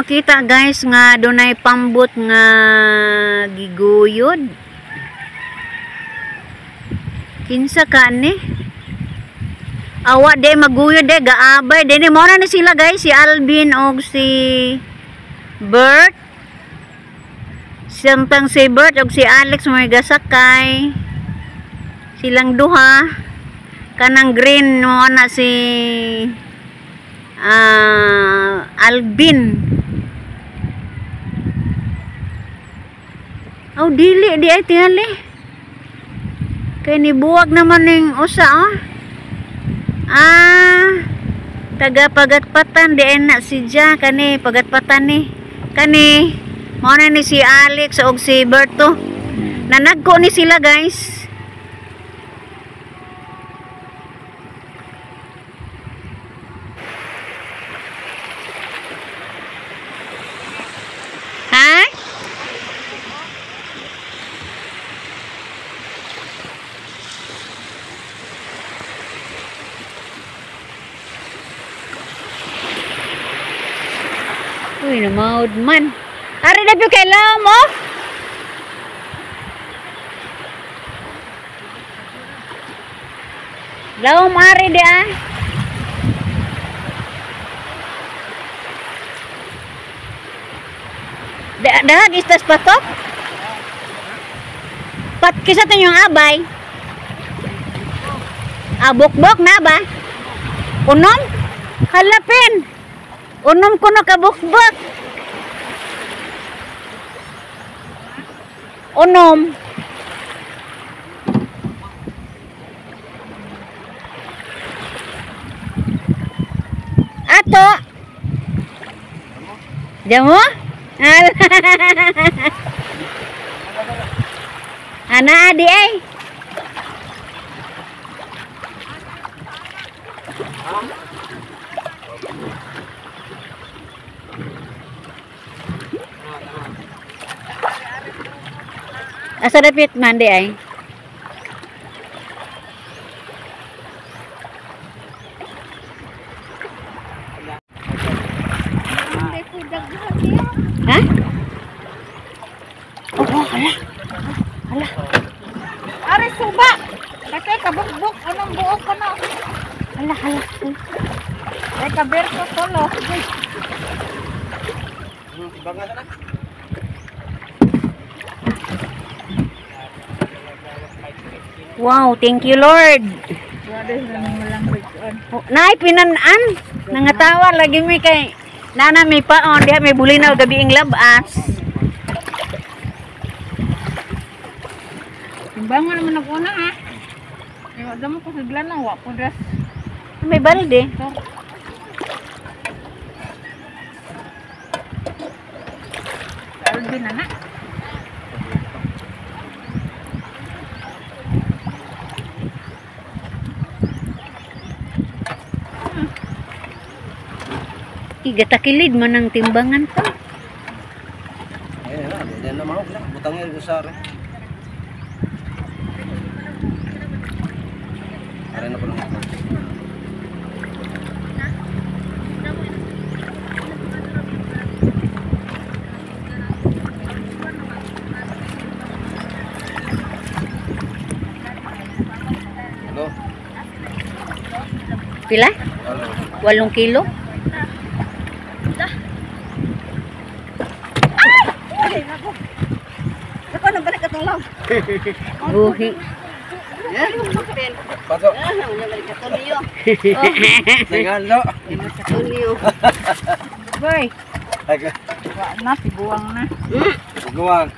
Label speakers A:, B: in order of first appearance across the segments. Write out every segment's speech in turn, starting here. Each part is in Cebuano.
A: Makita, guys, nga dunay pambot nga giguyod. Kinsa ka ni? Awa de maguyod de gaabay de ni mo na ni sila, guys, si Alvin og si Bert. Samtang si Bert og si Alex mo gasakay. Silang duha. Kanang green mo na si Alvin. Aw, dili di ay tingali. Kay nibuwag naman ning usa, oh. Ah, taga Pagatpatan di ay na si Ja kani Pagatpatan ni. Kani mao na ni si Alex og si Berto. Nanagko ni sila, guys. Ha? Uy, namaod man. Ari na kay lawom, oh. Lawom ari di ah. Dahag istas patok? Pat kisa to yung abay. Ah, bukbok na ba? Unom? Halapin. Unom ko na kabukbok. Unom. Ato. Diyan mo? Ana adi ay. Asa dapit man di ay? Ha? Oh, hala. Hala.
B: Are suba. Kay kabukbuk anong buok ko na.
A: Hala, hala.
B: Ay kaberto tolo.
A: Wow, thank you, Lord. Oh, nay pinan-an. Nangatawa lagi mi kay nana may paon diha may bulinaw gabi ing labas.
B: Timbangan naman ako na ha. Ay wala mo ko sigla na wa ko dress.
A: May balde.
B: Alvin na na.
A: Igatakilid man ang timbangan pa.
C: Ayun na, di na mahog na. Butangin ko sa are. Na po lang. Hello?
A: Pila?
C: Hello.
A: 8 kilo? Buhi.
C: Pasok. Nagalo.
B: Boy,
C: Ay,
B: wa na tiguang na.
C: guwang.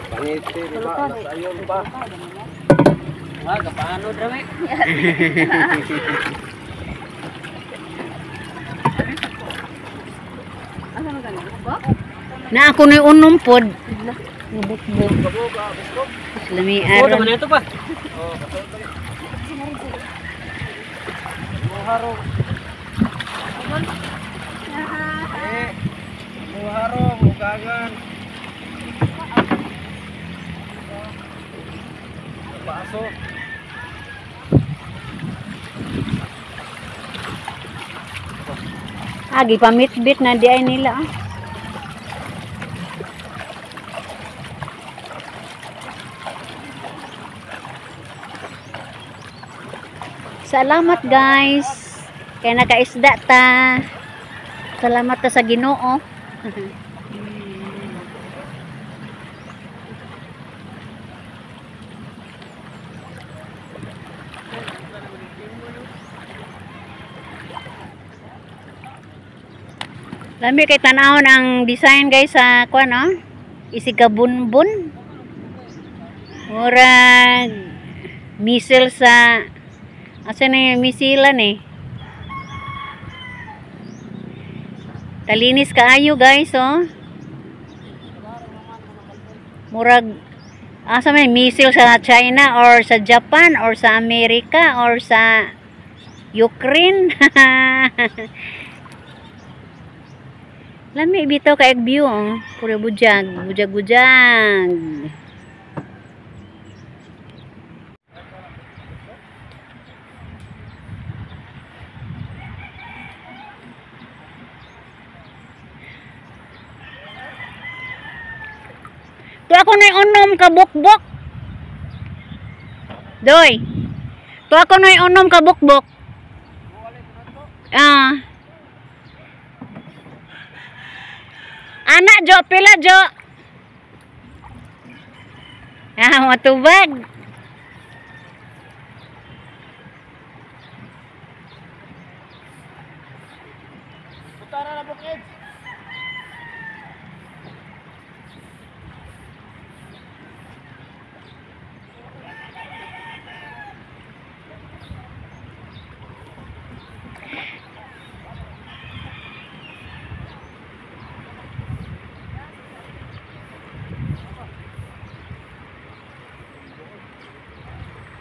C: Pangiti, di ba? Nasa ayon pa. Nga, kapaano drame?
A: Na ako na yung unom pod. Bukbuk. Lami aron.
C: ito pa. Muharong. Eh, muharong, mugangan. Paso.
A: Ah, gipamitbit na di ay nila. Ah. Salamat guys. Kay nakaisda ta. Salamat ta sa Ginoo. Lami kay tan-awon ang design guys sa kuan oh. Isig ka bunbun. Murag missile sa asa na yung misilan eh. Talinis kaayo guys oh. Murag asa may missile sa China or sa Japan or sa Amerika or sa Ukraine. Lami bitaw kay view oh. Puro bujag, bujag-bujag. To ako na unom ka bukbok. Doy. To ako na unom ka bukbok. Ah. Ana jo, pila jo. Ah, matubag.
C: Putara na bukid.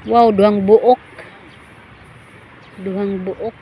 A: Wow, duhang buok. Duhang buok.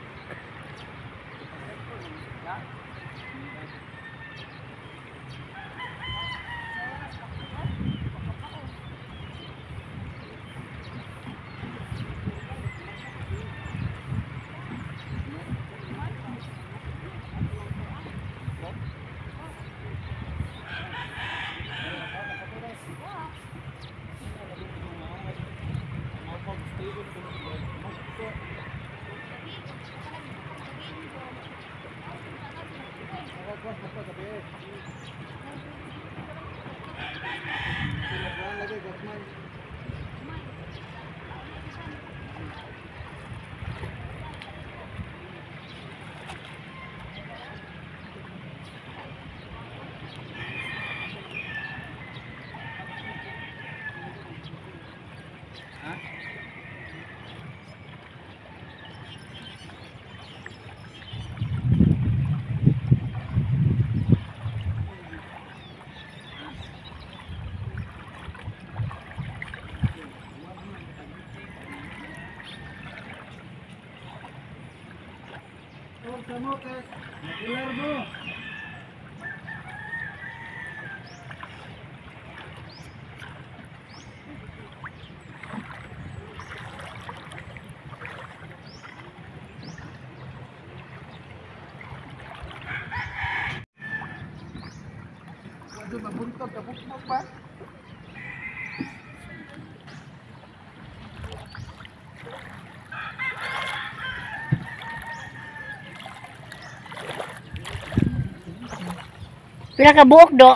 A: Pila ka buok do?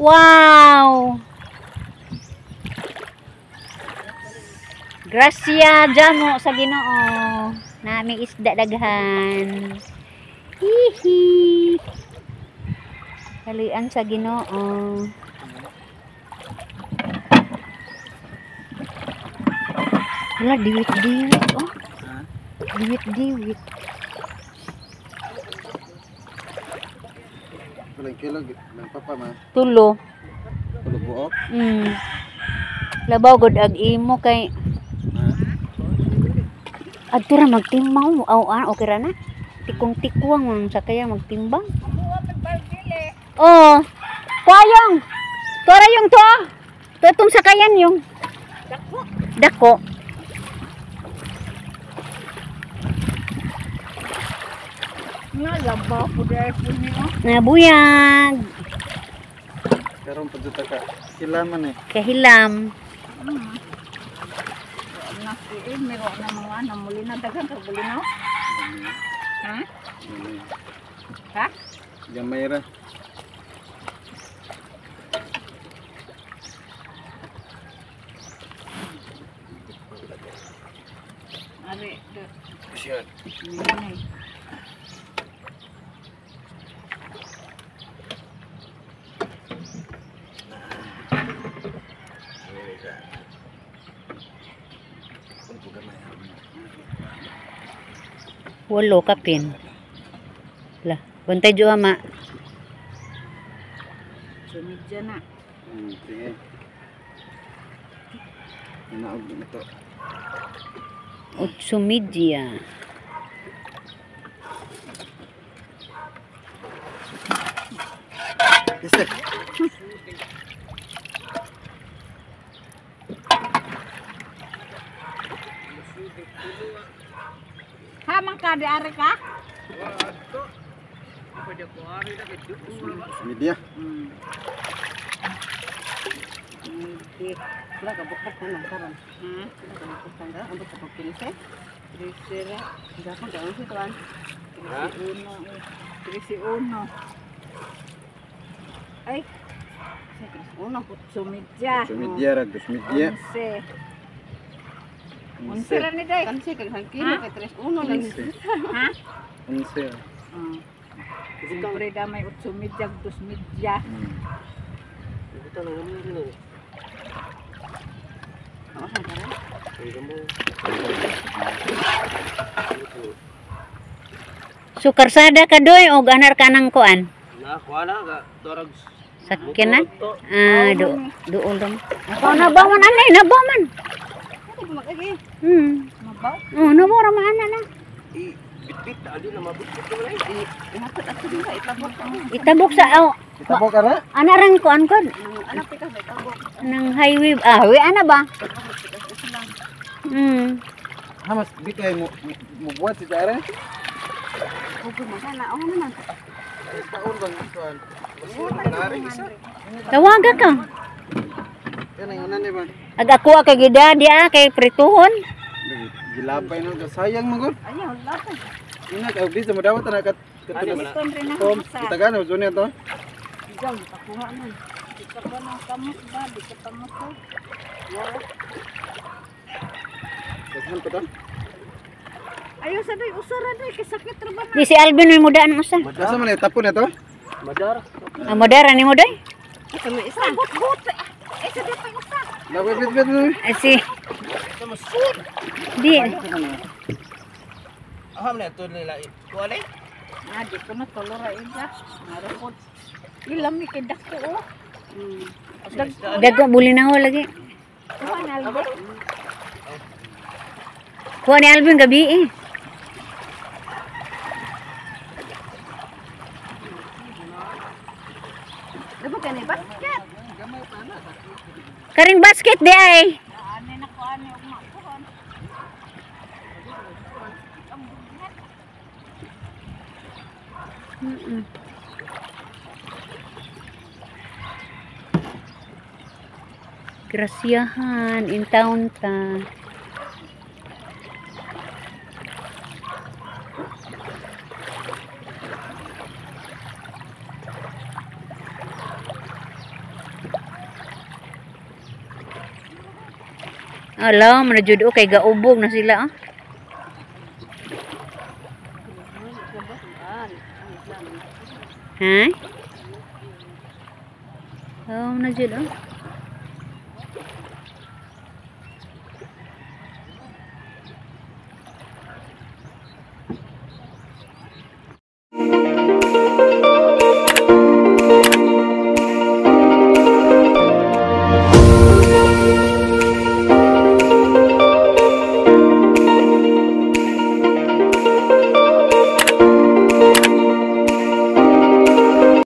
A: Wow. Gracia jamo sa Ginoo. Nami isda daghan. Hihi. Kalian sa Ginoo. Wala diwit-diwit oh. Diwit-diwit.
D: Ilang kilo ng papa ma?
A: Tulo.
D: Tulo buok?
A: Labaw gud ag imo kay adto ra magtimbaw. Aw, ah, okay ra na. Tikong-tikwang man sa kaya magtimbang. Oh. Kuayong. Tora yung to. To itong sakayan yung. Dako. Dako.
B: Nga laba po dahil po niyo.
A: Nabuyag.
D: Karon pa jud ta ka. Kilaman eh.
A: Kahilam.
B: Na si meron na mga namuli na daghan ka bulinaw. Ha? Ha?
D: Gamay ra.
B: Ari,
D: Siya.
B: Ninay.
A: Walo kapin. Lah, bantay juha ma.
B: Sumidya na.
D: Sige. Inaog na to.
A: Otso media.
D: Isip.
B: Hamang ka di ari ka?
D: Media.
B: Wala ka bukbuk na lang karon. Ha? Wala ka bukbuk na lang. Ambot sa pagpinse. Trisira. Gapon ka ang tuan.
C: Ha?
B: Trisi uno. Ay. Uno. Sumidya.
D: Media ra, dos media.
B: Onse. Onse ra ni day.
E: Kansi kag hangkilo kay 3-1 lang.
D: Onse.
B: Ha?
D: Onse.
B: Oh. Siyempre da may otso media, dos media.
C: Ito lang naman rin eh. Ang gamo.
A: So karsada ka doy og anar ka nang kuan.
C: Na, kuha na ka. Torag.
A: Sakyan na. Ah, do dool dong. Ako na ba man anay, na ba man?
B: Mabaw.
A: Oh, na ba ra man ana na.
C: I, bitbit. Ali na mabitbit naman eh.
E: Ihatod ato din sa itabok.
A: Itabok sa aw.
D: Itabok ka ra?
A: Ana rang kuan kon.
E: Anak pika sa itabok.
A: Nang highway ah, highway ana ba?
D: Ha mas di kay mo mo buhat si Jare.
E: Ugod mo sana. Oh naman.
D: Taon bang kuan?
A: Tawaga ka.
D: Kanang una ni ba?
A: Ag ako kay gida di ah kay prituhon.
D: Gilapay no sayang mo gud.
B: Ayaw, lapay.
D: Ina ka bis mo dawat na kat
C: Ano man na?
B: Kon rin
D: Tom,
B: ako sa.
D: kitagan mo zone to.
B: Ikaw, pakuha man. Di ka pa ng kamot ba? Di ka pa mo to.
D: Daghan pa to.
B: Ayaw sa day, usara day, kasakit ra ba na?
A: Di si Alvin may mudaan ang usa.
D: Asa man itapon na to?
C: Madar.
A: Ah, modera ni mo doy.
E: Ito may isa.
B: But-but. Eh, sa day pa yung usa.
D: Laway bit bit.
A: Ah, si Di.
C: Aham na ito nila. Kuha na eh.
B: Ah, di ko na tulora ida. Narapod. Ilami kay dako oh.
A: Dago bulinaw lagi.
B: Kuha na albe.
A: Kuha ni Alvin gabi eh.
E: Dabo ka ni basket.
A: Karing basket di ay.
B: Ani na ko ani ugma kuhon.
A: Grasyahan in town ta. Alam, na jud kay gaubog na sila ah. Ha? Oh, na jud oh.